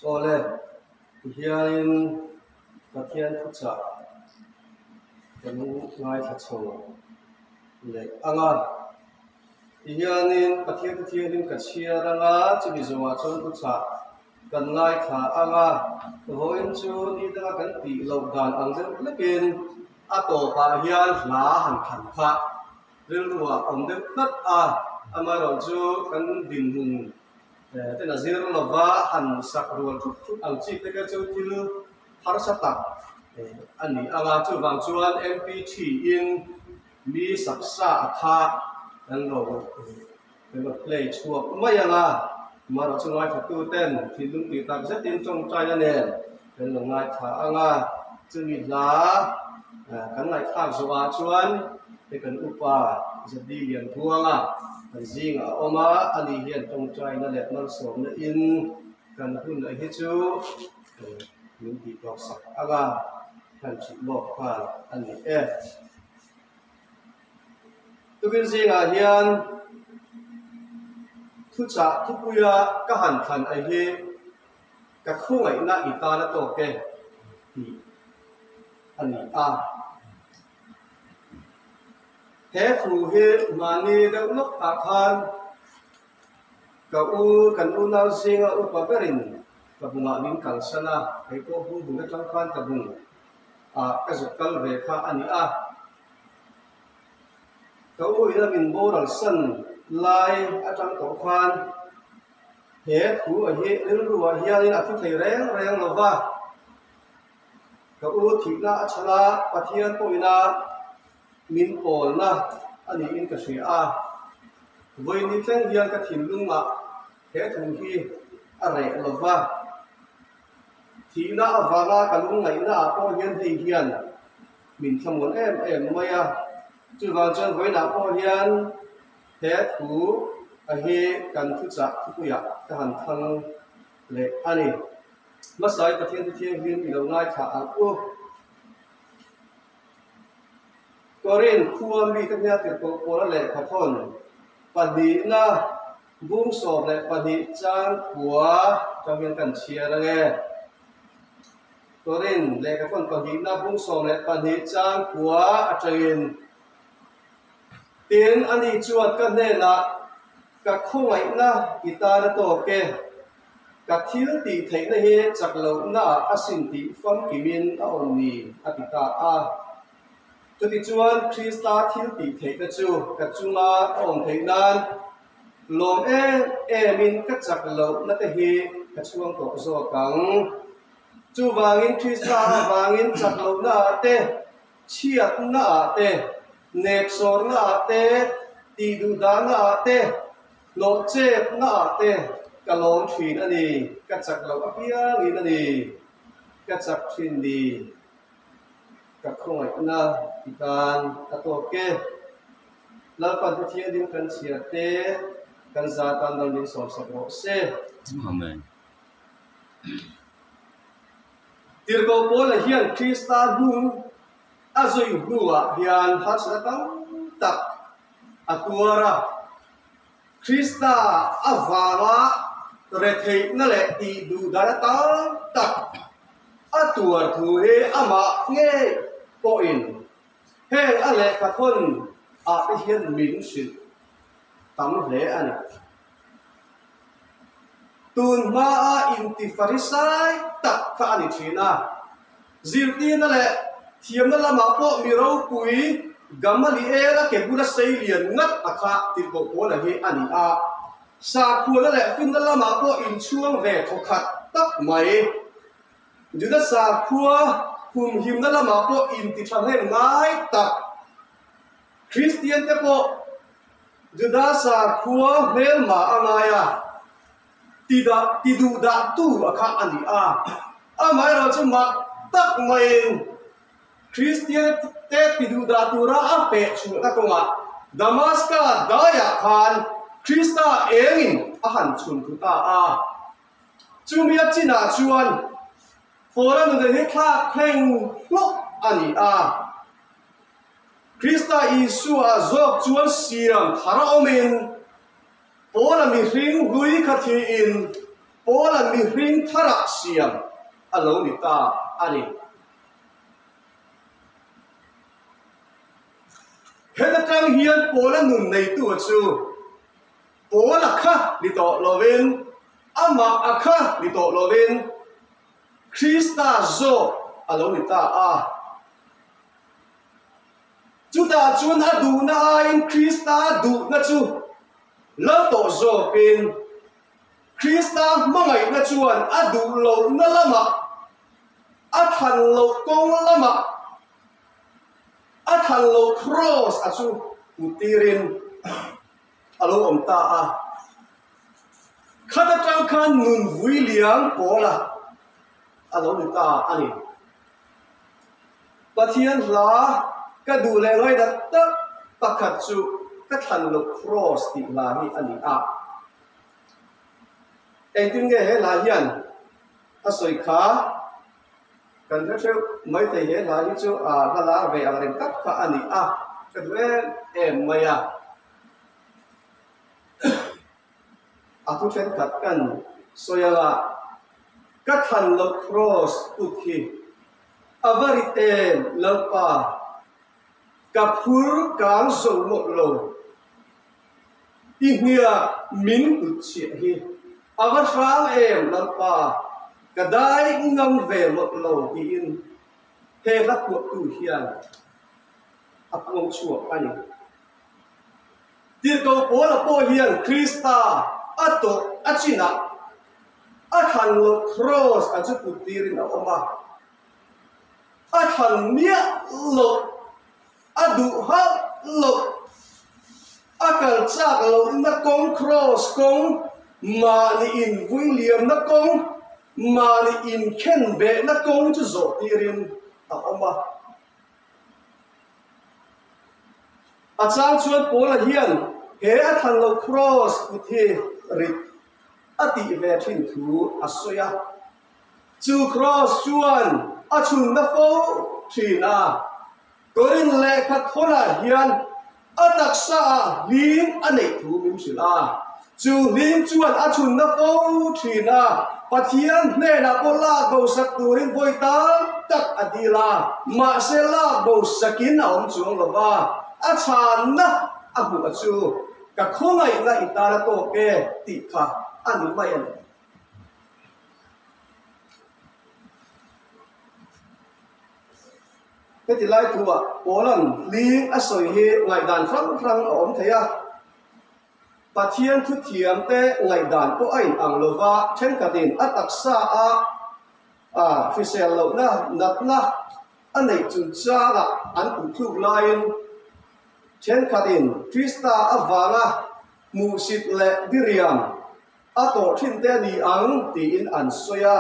Awle, tihianin Pathian thuchah kan ngaithla chho leh ang a. Tihianin Pathian thu thianghlim ka chhiar ang a, chumi zawhah chuan thuchah kan ngaithla ang a. Vawiin chu ni danga kan tih loh dan ang deuh hlekin a tawpah hian hla han thlan kha rilruah awm deuh tlat a, amaherawhchu kan dinhmun ten a zir lova han sak rual thup thup ang chi te kha chu thil harsa tak a ni ang a, chuvang chuan MP thiin mi sak sa a kha kan lo kan lo play chhuak mai ang a, amaherawh chu ngaithla ten thinlung tih tak zetin tawngtaina nen kan lo ngaithla ang a, chumi hla kan ngaihthlak zawhah chuan hei kan upa Zadi Lianbuanga kan zingah a awm a, ani hian tawngtaina leh malsawmna in kan hun a hi chu min tih tawk sak ang a, kan chhit lawk nghal a ni e. Tukin zingah hian thuchah thupuia ka han thlan a hi ka khawngaihna i tan a tawk e tih a ni a. He thu hi mahni deuh lawk ah khan ka u kan unau zinga upa berin ka bungah min kalsan a, kei pawh bung bung atang khan ka bung ah ka zuk kal ve kha a ni a. Ka u ina min boral san lai atang tawh khan he thu a hi rilru ah hianin a thu thei reng reng lo va. Ka u thihna a chhan a, Pathian pawhina min pawlna a niin ka hria a. Vawiin thleng hian ka thinlungah he thu hi a reh lo va. Thihna avanga ka lungngaihna ah pawh hian hei hian min thlamuan em em mai a. Chuvang chuan vawiinah pawh hian he thu a hi kan thuchah thupuiah ka han thang leh a ni. Hmasai Pathian Thu Thianghlim i lo ngaithla ang u. Korinth khua mite hmel tirhkoh Paula lehkhathawn pahnihna bung 12 chang kua atang hian kan chhiar ang e. Korinth lehkhathawn pahnihna bung 12 chang kua atangin Tin, ani chuan ka hnenah ka khawngaihna i tan a tawk e. Ka thil tih theihna hi chak lohnaah a sin tih famkimin a awm ni, a ti ta a. Chutichuan, Krista thil tih theihna chu ka chunga a awm theih nan lawm em emin ka chak lohna te hi ka chhuang tawh zawk ang. Chuvangin Krista avangin chak lohnaah te, chhiatnaah te, neksawrnaah te, tihduhdahnaah te, Hlawh chet na ah te ka lawm thin a ni, ka chak loh apiangin a ni, ka chak thin ni, ka khawngaihna ti tan a tawk e. Lalpan Pathianin kan chhiar te kan za tan ral min sawmsak rawh se. Amen. Tirhkoh Paula hian Krista hnung a zui hnuah hian harsatna tam tak a tuar a. Krista avanga retheihna leh tih duh dana tam tak a tuar thu hi amah ngei pawhin heng a lehkhathawn ah te hian min hrilh tam hle a ni. Tun hmaa intifarisai tak kha a ni thin a. Zirtirna leh thiamna lamah pawh mi ropui Gamaliel-a ke bula sei lian ngat a kha tirhkoh Paula hi a ni a. Sakhuana leh finna lamah pawh inchhuang ve thawkhat tak mai. Juda sakhua humhimna lamah pawh intithahnem ngai tak. Kristiante pawh Juda sakhua hmelma a ngai a. Tidah tiduh dah tu a kha a ni a. Amaherawh chu mak tak maiin Kristian te tiduh dah tura a feh chhuahna kawngah Damaska daiah khan Krista engin a han chhun thu ta a. Chumi a chinah chuan Paula nuna hi thlak thleng hlawk a ni a. Krista Isua zawk chuan siam thar a awmin Paula mihring hlui kha thiin. Paula mihring tharah siam a lo ni ta a ni. Heta tang hian Paula nun neitu chu Paula kha ni tawh lovin, amah a kha ni tawh lovin, Krista zawk a lo ni ta a. Chutah chuan a duhna aiin Krista duhna chu lal tawh zawkin, Krista hmangaihna chuan a duh lohna lamah, a thlan loh kawng lamah, a thlan loh kraws a chu hmu tirin a lo awm ta a. Khat atang khan nun vui liam pawla a lo ni ta a ni. Pathian hla ka duh leh ngaihdat tak pakhat chu ka thlan loh kraws tih hla hi a ni a. Engtin nge he hla hian a sawi kha kan hre theuh maithei he hla hi chu a hla lar ve ang reng tak kha a ni a, ka duh em em mai a. A thu thenkhat kan sawi anga ka thlan loh kraws put hi a va rit em Lalpa, ka phur kang zo mawlh lo. I hniak min hnutchhiah hi a va hrang em Lalpa, ka dai ngam ve mawlh lo tiin he hla phuahtu hian a puang chhuak a ni. Tirhkoh Paula pawh hian Krista a tawh a chinah a thlan loh kraws a chu put tirin a awm a, a thlan miah loh A duh hauh loh. A kal chak lohna kawng kraws kawng, mahni invui liamna kawng, mahni inkhen behna kawng chu zawh tirin a awm a. A chang chuan Paula hian he a thlan loh kraws kut hi rit a tih ve thin thu a sawi a. Chu kraws chuan a chhunna fo thin a. Korin lehkha thawnah hian a taksa ah hlim a neih thu min hrilh a, chu hlim chuan a chhunna fo thin a, Pathian hnenah pawh lak bo sak turin vawi tam tak a dil a, mahse lak bo sakin a awm chuang lo va, a chhanna a hmuh a chu ka khawngaihna i tan a tawk e tih kha a ni mai a ni. Heti lai thuah Paula'n hling a sawi hi ngaihdan hrang hrang a awm thei a. Pathian thuthiamte ngaihdan pawh a inang lo va, thenkhatin a taksa a a hrisel lohna natna a neih chungchangah an puhthluk laiin thenkhatin Krista avanga hmuhsit leh diriam a tawh thin te a ni ang tiin an sawi a.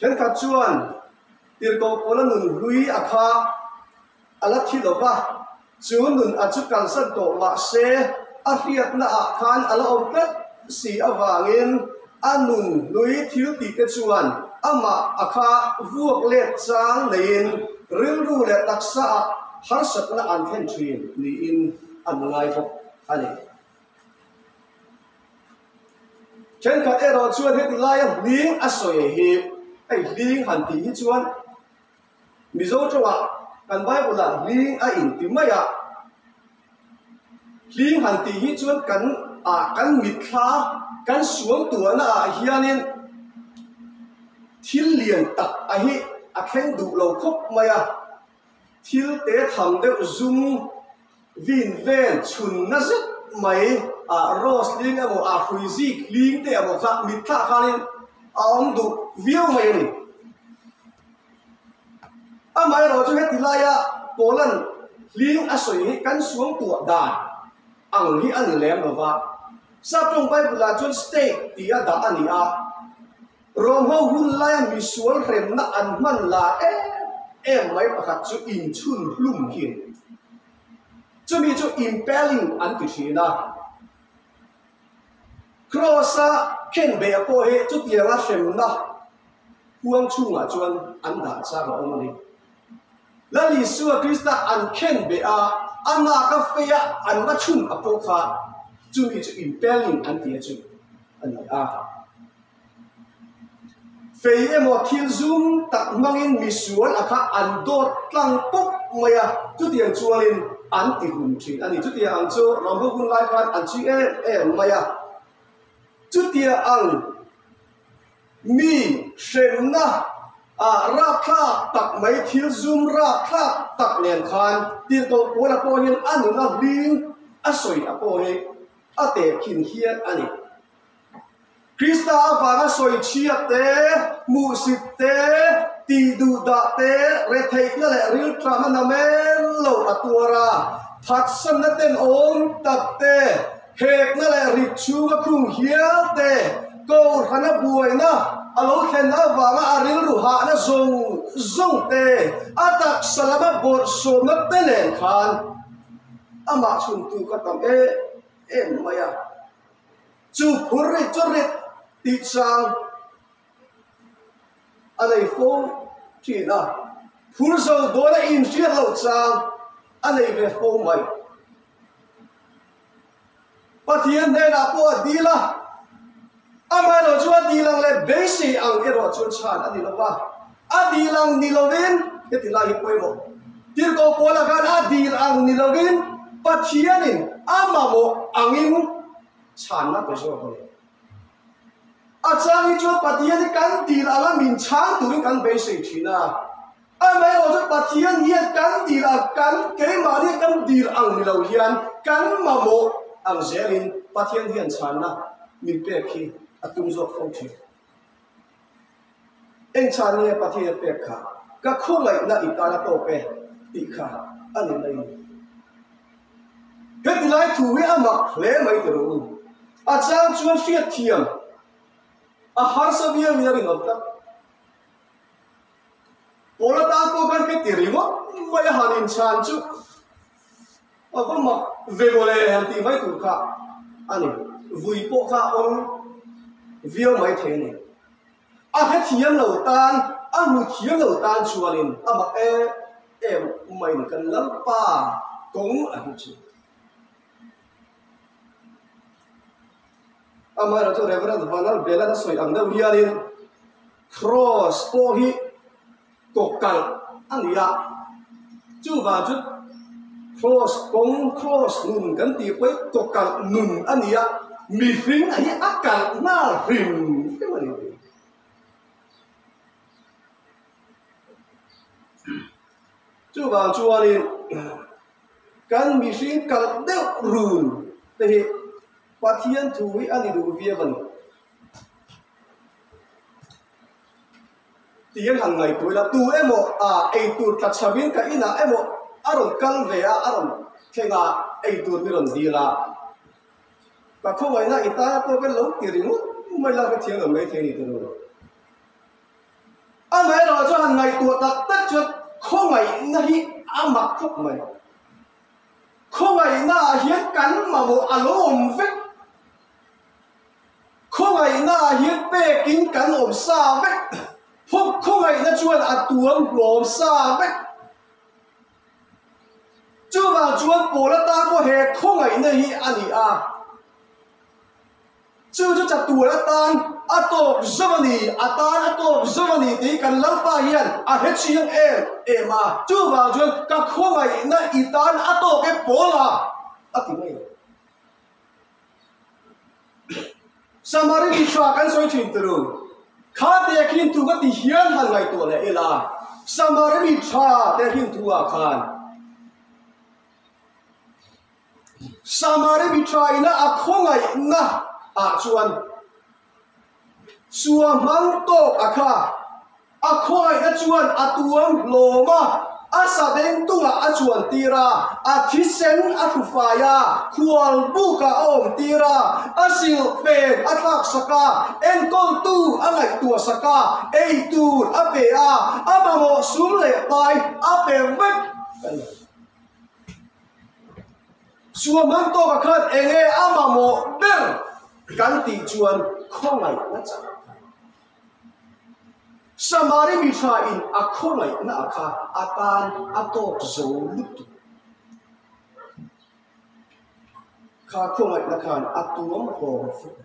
Thenkhat chuan Tirhkoh Paula nun hlui a kha a la thi lo va, chu nun a chu kalsan tawh mah se a hriatna ah khan a la awm tlat si avangin a nun hlui thil tih te chuan amah a kha vuak let chang neiin rilru leh taksa ah harsatna an thlen thin niin an ngai bawk a ni. Thenkhat erawh chuan heti laia hling a sawi hi, hei hling han tih hi chuan Mizo tawngah kan Bible ah hling a inti mai a, hling han tih hi chuan kan ah kan mitthla kan sual tuahna ah hianin thil lian tak a hi a thleng duh lo khawp mai a, thil te tham deuh zum Vin vel chhun na zet mai a rose hling emaw a hrui zik hling te emaw kha mitthlah khanin a awm duh viau mai a ni. Amaherawh chu heti laia Paula'n hling a sawi hi kan suangtuah dan ang hi a ni lem lo va, Saptawng Bible ah chuan stake tih a dah a ni a. Rom ho hun laia misual hremna an hman lar em em mai pakhat chu inchhun hlum hi a ni. Chumi chu impaling an ti thin a. Kraws-a khenbeh pawh hi chutianga hremna huang chhungah chuan an dah chang a awm a ni. Lal Isua Krista an khenbeh a, a naka feia an la chhun a pawh kha chumi chu impaling an ti a chu a ni a. Fei emaw thil zum tak hmangin misual a kha an dawt tlang pawp mai a, chutiang chuanin an ti hlum thin a ni. Chutiang ang chu Rambo hun lai khan an ching em em mai a. Chutiang ang mi hremna ah rapthlak tak mai thil zum rapthlak tak nen khan tirhkoh Paula pawh hian a nuna hling a sawi a pawh hi a tehkhin hian a ni. Krista avanga sawi chhiat te, hmuhsit te, tih duh dah te, retheihna leh rilṭahna namen lo a tuar a, phatsanna tenawm tak te, hekna leh rit chhunga khung hial te, kohhrana buaina a lo thlen avanga a rilru hahna zawng zawng te, a taksa lama bawrhsawmna te nen khan amah chhuntu ka tam em em mai a. Chu phur rit chu rit tih chang a nei fo thin a, phur zo dawn a inhriat loh chang a nei ve fo mai. Pathian hnenah pawh a dil a, amaherawh chu a dil ang leh beisei ang erawh chuan chhan a ni lo va, a dil ang ni lovin heti lai hi pawimawh. Tirhkoh Paula khan a dil ang ni lovin Pathianin a mamawh angin Chhanna pe zawk a ni. A chang hi chuan Pathian hi kan dil anga min chhang turin kan beisei thin a. Amaherawh chu Pathian hian kan dil ang, kan keimahni kan dil ang ni lo hian kan mamawh ang zelin Pathian hian chhanna min pek hi a tum zawk fo thin. Eng chhan nge Pathian pek kha? Ka khawngaihna i tan a tawp e tih kha a ni mai. Heti lai thu hi a mak hle mai ti rawh u. A chang chuan hriatthiam a harsa viau in a rinawm tlat. Pawl atan pawh khan heti ringawt mai a han inchhan chu a va mak ve mawle han tih mai tur kha a ni. Vui pawh kha a awm viau mai thei a ni. A hrethiam lo tan, a hmu thiam lo tan chuanin a mak em em mai ni kan Lalpa kawng a hi chu. Amaherawhchu Reverend Vanal Belan a sawi ang deuh hianin Cross pawh hi kawkalh a ni a, chuvang chu Cross kawng, Cross nun kan tih pawh hi kawkalh nun a ni a, mihring hi a kalh nghal hrim hrim a ni. Chuvang chuanin kan mihring kalh deuh run te hi Pathian thu hi a ni duh viau a ni. Tih han ngaihtuah ila, tu emaw ah eitur tla chho in ka inah emaw a rawn kal ve a, a rawn thleng a, eitur mi rawn dil a. Ka khawngaihna i tana pawh ka lo ti ringawt mai la ka thiam lo maithei ni ta lo. Amaherawh chu han ngaihtuah tak tak chuan khawngaihna hi a mak khawp mai. Khawngaihna ah hian kan mamawh a lo awm vek. Khawngaihna ah hian pekin kan awm sa vek. Phawk khawngaihna chuan a tuam hlawm sa vek. Chuvang chuan Paul atan pawh he khawngaihna hi a ni a. Chu chu chatuan atan a tawk zo a ni, a tan a tawk zo a ni tih kan Lalpa hian a hre chiang em em a. Chuvang chuan ka khawngaihna i tan a tawk e Paula a ti mai. Samari mi tha kan sawi thin turu. Kha te khin thu ka ti hian han ngaihtuah leh ila. Samari mi tha te khin thu ah khan Samari mi tha ina a khawngaihna ah chuan Sua hmang tawk a kha. A khawngaihna chuan a tuam hlawm a, a sabeng tungah a chuan tir a, a thisen a hru fai a, khual bukah a awm tir a, a silhfen a thlak sak a, enkawltu a ngaihtuah sak a, ei tur a pe a, a mamawh sum leh pai a pe vek a ni. Suamhmang tawkah khan enge a mamawh ber kan tih chuan khawngaihna chak a ni. Samari mi tha in a khawngaihna a kha a tan a tawk zo lutuk. Kha khawngaihna khan a tuam hlawm fek.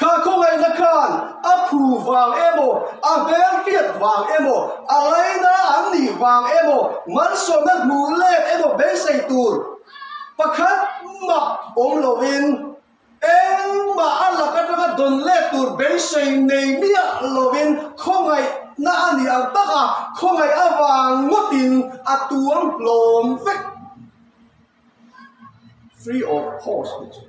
Kha khawngaihna khan a. phu vang emaw, a hmelhriat vang emaw, a laina an nih vang emaw, malsawmna hmuh let emaw beisei tur pakhat mah awm lovin engmah a lak atanga dawn let tur beisei nei miah lovin khawngaihna a nih ang taka khawngaih avang ngawtin a tuam hlawm vek. Free of cost tih chu.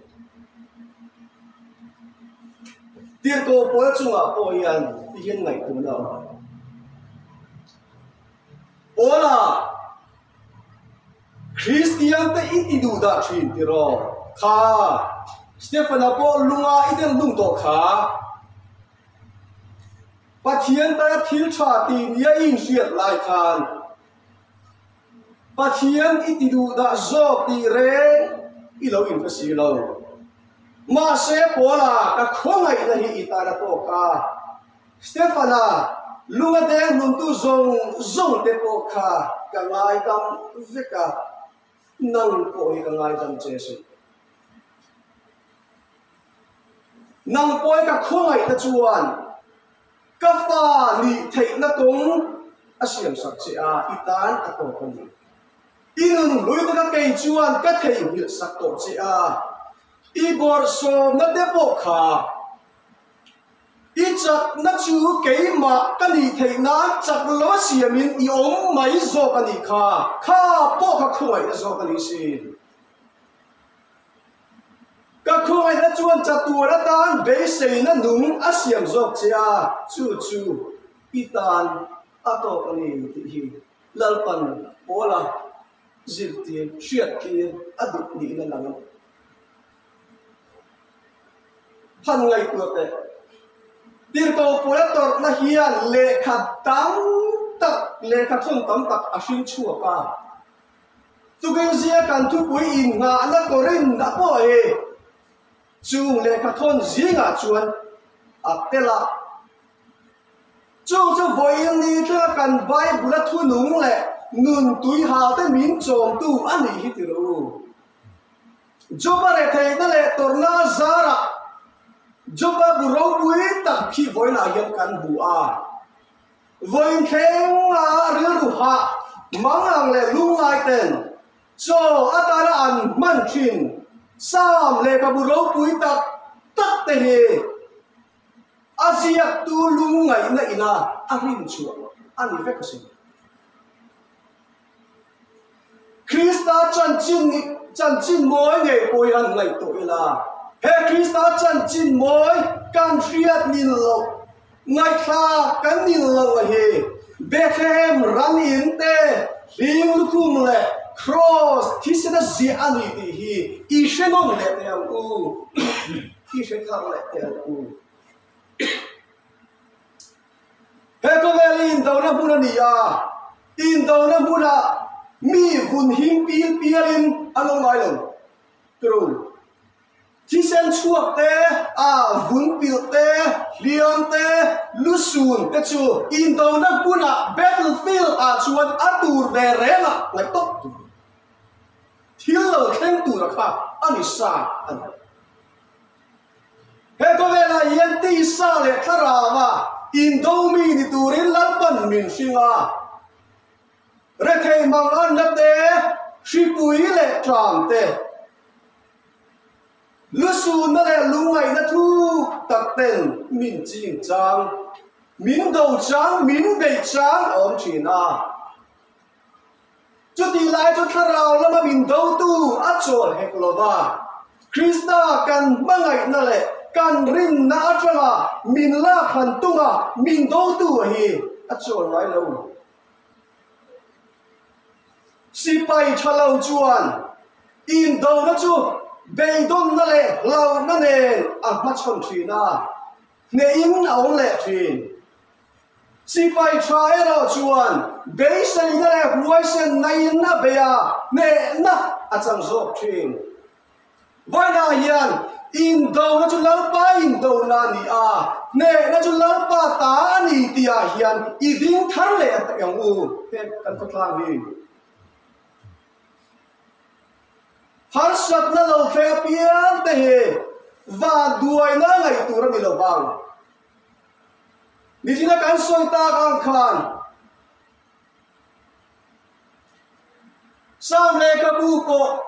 Tirhkoh pawl chungah pawh hian ti hian ngaihtuahna a awm. Paula, Kristian te i ti duh dah thin tiraw? Kha, Stefana pawh lunga i den hlung tawh kha. Pathian tana thil tha tih nia i inhriat lai khan Pathian i ti duh dah zawk tih reng i lo inhre si lo. Mahse, Paula ka khawngaihna hi i tan a tawk a. Stefana lunga deng hlumtu zawng zawng te pawh kha ka ngaidam vek a, nang pawh hi ka ngaidam che suh. Nang pawh hi ka khawngaihna chuan Ka fa nih theihna kawng a siam sak che a, i tan a tawp a ni. I nun hlui te kha kei chuan ka theihnghilh sak tawh che a, i bawrhsawmna te pawh kha i chakna chu keimah ka nih theih nan chak lo a siamin i awm mai zawk a nih kha, kha pawh kha khawngaihna zawk a ni sin. Ka khawngaihna chuan chatuan atan beiseina nung a siam zawk che a, chu chu i tan a tawk a ni tih hi Lalpan Paula zirtir hriattir a duh niin a lang a ni. Han ngaihtuah teh. Tirhkoh Paula tawrhna hian lehkha tam tak, lehkha thawn tam tak a hring chhuak a. Tukinzia kan thupui innghahna Korinth a pawh hi chung lehkhathawn zingah chuan a tel a. Chung chu vawiin ni thlanga kan Bible-a thunung leh nun tuihalte min chawmtu a nih hi ti rawh u. Job-a retheihna leh tawrhna a zarah Job-a bu ropui tak khi vawiinah hian kan hmu a. Vawiin thlenga rilru hah mangang leh lungngai ten chaw atana an hman thin Sam lehkhabu ropui tak tak te hi a ziaktu lungngaihna ina a hrinchhuah a ni vek asin. Krista chanchin chanchin mawi ngei pawh hi han ngaihtuah ila, he Krista chanchin mawi kan hriat nil loh, ngaihthlak kan nil loh a hi Bethlehem ram in te hling lukhum leh Kraws thisena ziah a ni tih hi i hre nawn leh teh ang u, i hre thar leh teh ang u. He khawvel hi indona hmun a ni a, indona hmunah mi vun him pil pialin an awm ngai lo. Turu. Thisen chhuak te, a vun pilh te, hliam te, lusun te chu indona hmunah battlefield ah chuan a tur ve reng a ngaih tawp tur. Thil lo thleng tura kha a ni sa a ni. He khawvelah hian tisa leh thlarauva indomi ni turin Lalpan min hring a. Rethei mang anna te, hripui leh tlang te, lusunna leh lungngaihna thuk tak ten min ching chang, min do chang, min beih chang a awm thin a. Chutih lai chu thlarau lama min dotu a chawl hek lo va, Krista kan hmangaihna leh kan rinna atanga min lak han tunga min dotu hi a chawl ngai lo. Sipai tha lo chuan indona chu beidawnna leh hlauhna nen a hmachhawn thin a, hnehin a awm leh thin. Sipai tha erawh chuan beiseina leh huaisennain a bei a, hnehna a chang zawk thin. Vawiinah hian indona chu Lalpa indona a ni a, hnehna chu Lalpa ta a ni tihah hian i ding thar leh a ang u, heng kan khawtlang hi. Harsatna lo thleng apiang te hi vanduaina ngaih tur a ni lo vang. Nichina kan sawi tak ang khan Sam lehkhabu pawh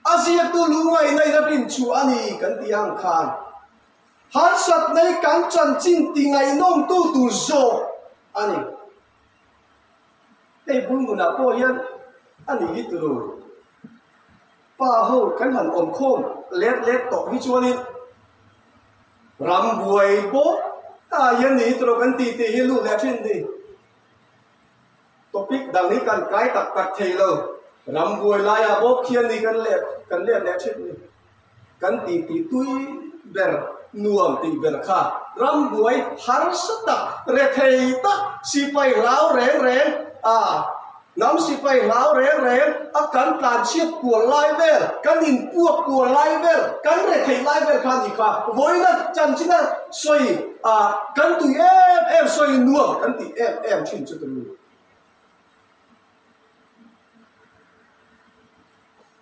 a ziaktu lungaihna in a rin chu a ni kan tih ang khan harsatna hi kan chanchin ti ngaihnawmtu tur zawk a ni. Hei bul hmunah pawh hian a nih hi turu. Pa ho kan han awm khawm let let tawh hi chuanin ram buai bawk ah hian nih hi turu kan tih tih hi lut leh thin ni. Topic dang hi kan kai tak tak thei lo. Ram buai laiah bawk khian ni kan let kan let leh thin ni. Kan tih tih tui ber nuam tih ber kha ram buai harsa tak rethei tak sipai hlau reng reng a hnam sipai hlau reng reng a kan tlan chhiat kual lai vel kan inpuak kual lai vel kan retheih lai vel kha a nih kha vawiina chanchina sawi a kan tui em em sawi nuam kan tih em em thin chu tunu.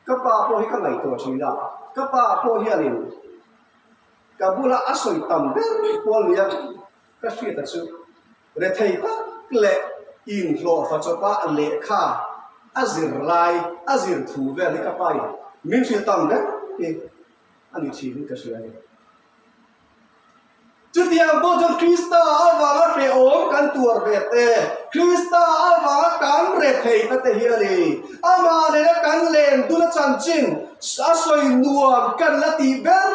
Ka pa pawh hi ka ngaihtuah thin a, ka pa pawh hianin ka bula a sawi tam ber kual nia ka hriat a chu rethei tak leh inhlawhfa chawpa lehkha a zir lai a zir thu vel hi ka pa in min hrilh tam ber hi a ni thin in ka hria a ni. Chutiang pawh chuan Krista avanga hrehawm kan tuar ve te, Krista avanga kan rethei ta te hi a ni. Amah nena kan len duna chanchin a sawi nuam kan la tih ber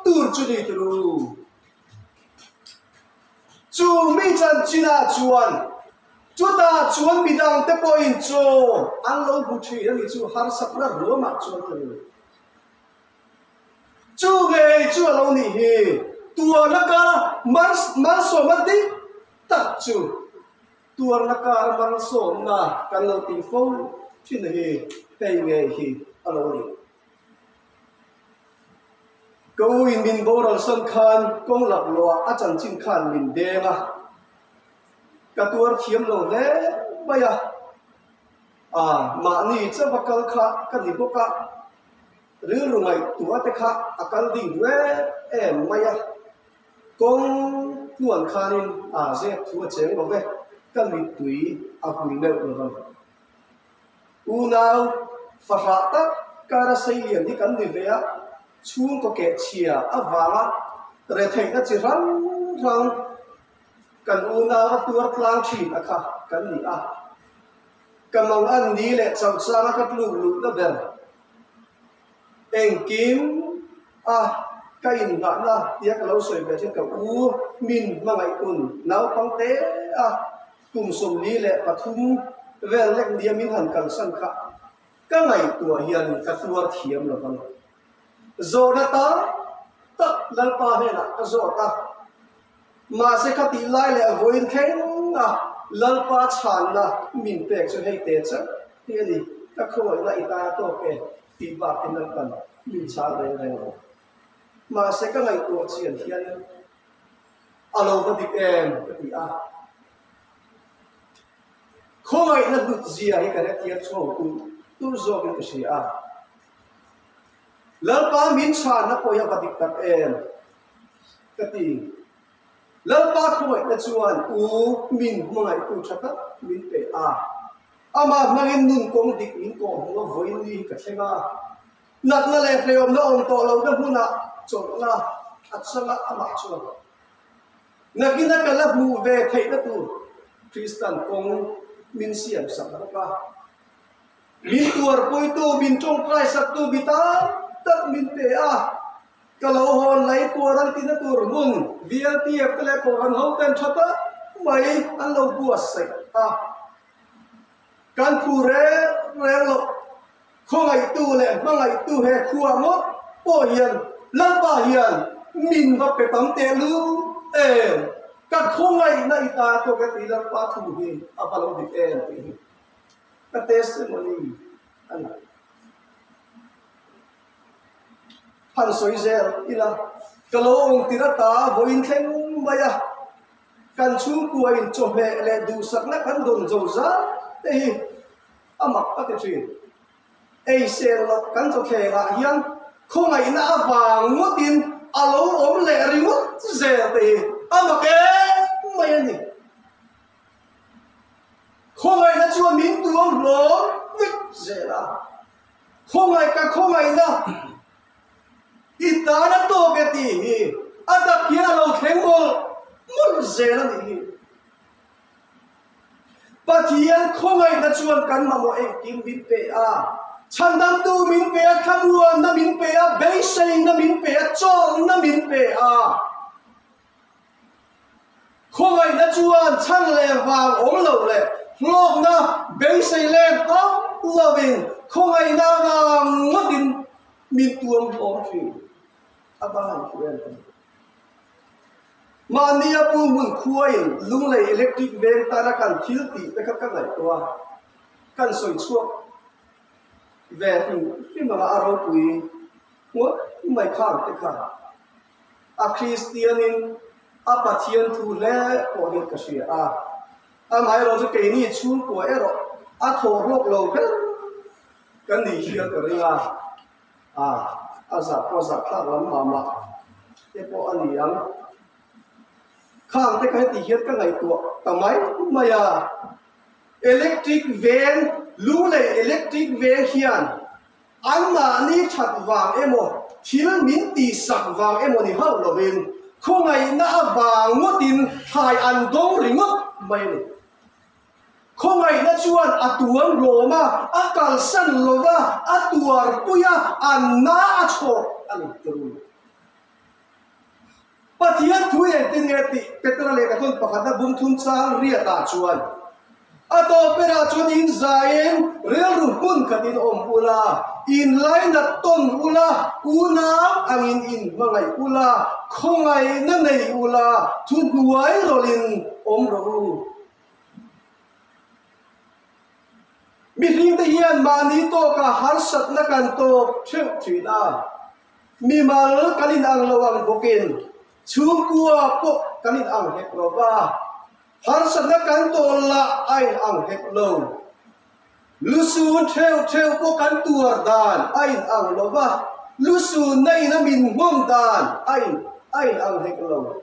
tur chu ni turu. Chu mi chanchinah chuan chutah chuan midangte pawhin chaw an lo hmu thin a ni chu harsatna ruamah chuan turu. Chu ngei chu a lo nih hi. Tuarna kara malsawmna dik tak chu tuarna kara malsawmna kan lo tih fo thin hi hei ngei hi a lo ni. Ka u in min boral sawn khan kawng lak loah a chanchin khan min deng a, ka tuar thiam lo hle mai a. A, mahni chauha kal kha ka ni bawk a. Rilru ngaihtuah te kha a kal ding duh em em mai a, kawng tluan khanin a zep thu a cheng lo ve, ka mittui a hul meuh lo vang. Unau fahrah tak kara seilian hi kan ni ve a, chhungkaw kehchhia avanga retheihna chi hrang hrang kan unau a tuar tlang thin a kha kan ni a, ka mangan ni leh chauhchanga ka tluk luhna ber. Engkim a ka inngahna tia ka lo sawi ve thin ka u min hmangaih hun naupang te a kum 43 vel lek nia min han kalsan kha ka ngaihtuah hian ka tuar thiam lo vang. Zawhna tam tak Lalpa hnenah ka zawt a, mahse ka tih lai leh vawiin thleng a Lalpa chhanna min pek chu hei te chauh hi a ni, ka khawngaihna i tan a tawk e tih bakin Lalpan min chhang reng reng lo. Mahse ka ngaihtuah chian hian a lo va dik em ka ti a. Khawngaihna hlut zia hi ka hrethiam chho tur tur zawkin ka hria a. Lalpa min chhanna pawh hi a va dik tak em? Ka ti. Lalpa khawngaihna chuan u min hmangaihtu tha tak min pe a. Amah hmangin nun kawng dik min kawh hmuh a vawiin ni hi ka thleng a. Natna leh hrehawmna awm tawh lohna hmunah chawlhna a chang a, amah chuan nakina ka la hmuh ve theihna tur Kristan kawng min siam sak bawk a. Min tuarpuitu, min tawngtai saktu mi tam tak min pe a, ka lo hawn lai quarantine tur hmun VLTF te leh Kohhran ho ten tha tak mai an lo buatsaih a. Kan phu reng reng loh, khawngaihtu leh hmangaihtu he khua ngawt pawh hian Lalpa hian min va pe tam teh lu em, ka khawngaihna i ta tawk e tih Lalpa thu hi a va lo dik em tih hi. Ka testimony a ni. Han sawi zel ila, ka lo awm tir ata vawiin thleng mai a, kan chhungkua in chawhmeh leh duhsakna kan dawn zo zat te hi a mak ka ti thin. Ei sel loh kan chawthleng ah hian khawngaihna avang ngawtin a lo awm leh ringawt zel te hi a mak em mai a ni. hlawm vek zel a. Khawngaih ka khawngaihna i tan a tawk e tih hi a tak hian a lo thleng mawlh mawlh zel a nih hi. Pathian khawngaihna chuan kan mamawh engkim min pe a, chhandamtu min pe a, thlamuanna min pe a, beiseina min pe a, chawlhna min pe a. Khawngaihna chuan chhan leh vang awm lo leh hlawkna beisei leh hauh lovin khawngaihna vang ngawtin min tuam hlawm thin a ban chu en a ni. Mahnia pu hmun khuain Lunglei Electric Veng tana kan thil tih te kha ka ngaihtuah a, kan sawi chhuak ve hrim hrim anga a ropui ngawt mai khang te kha. A Kristianin a Pathian thu hle pawh hian ka hria a, amaherawh chu keini chhungkua erawh a thawh hlawk lo ber kan nih hian ka ring a, a a zah pawh a zah thlak lam mah mah te pawh a ni ang. Khang te kha heti hian ka ngaihtuah ta mai mai a, electric veng, Lunglei electric veng hian Anmahni that vang emaw, thil min tihsak vang emaw ni hauh lovin, khawngaihna avang ngawtin thlai an dawng ringawt mai a ni. Khawngaihna chuan a tuam hlawm a, a kalsan lo va, a tuarpui a, an na a chhawk a ni tirul. Pathian thu engtin nge tih Petera lehkha thawn pakhatna bung thum chang riatah chuan, A tawp berah chuan in zaiin rilru hmun khatin awm ula, in lainat tawn ula, unau angin in hmangaih ula, khawngaihna nei ula, thu hnuai rawlhin awm rawh u. Mihringte hian mahni tawkah harsatna kan tawk theuh thin a. Mimal kan inang lo ang bawkin chhungkua pawh kan inang hek lo va, harsatna kan tawn lah a inang hek lo. Lusun theuh theuh pawh kan tuar dan a inang lo va, lusunna in a min nghawng dan a a inang hek lo.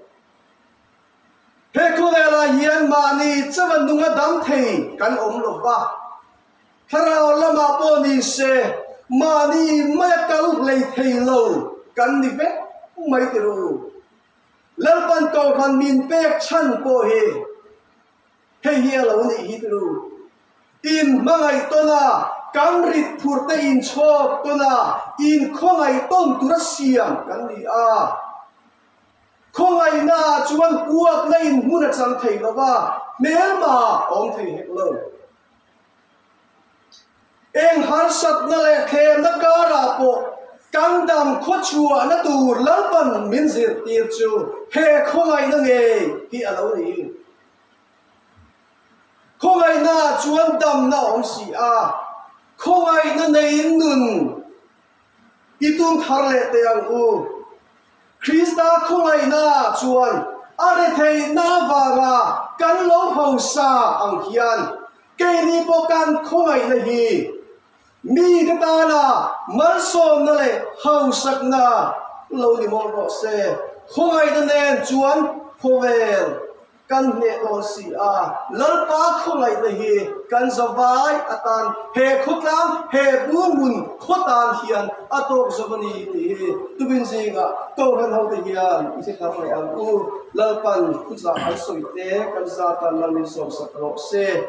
He khawvelah hian mahni chauha nunga dam thei kan awm lo va. Thlarau lamah pawh ni se, mahni maia kal hlei thei lo kan ni vek mai ti ru. Lalpan Kohhran min pek chhan pawh hi hei hi a lo nih hi ti ru. In hmangaih tawn a, kan rit phur te inchhawk tawn a, inkhawngaih tawn tura siam kan ni a. Khawngaihna ah chuan huatna in hmun a chang thei lo va, hmelma a awm thei hek lo. Eng harsatna leh thlemna karah pawh kan dam khawchhuahna tur Lalpan min zirtir chu he khawngaihna ngei hi a lo ni. Khawngaihnaah chuan damna a awm si a, khawngaihna neiin nun I tum thar leh teh ang u. Krista khawngaihnaah chuan a retheihna avanga kan lo hausa ang hian keini pawh kan khawngaihna hi mite tana malsawmna leh hausakna lo ni mawlh rawh se. Khawngaihna nen chuan khawvel Kan hneh dawn si a, Lalpa khawngaihna hi kan zavai atan he khawtlang, he buhmun khawtan hian a tawk zo a ni tih hi tubin zingah Kohhran hote hian i hre thar leh ang u. Lalpan thuchah an sawi te kan zatan Lalmin sawmsak rawh se.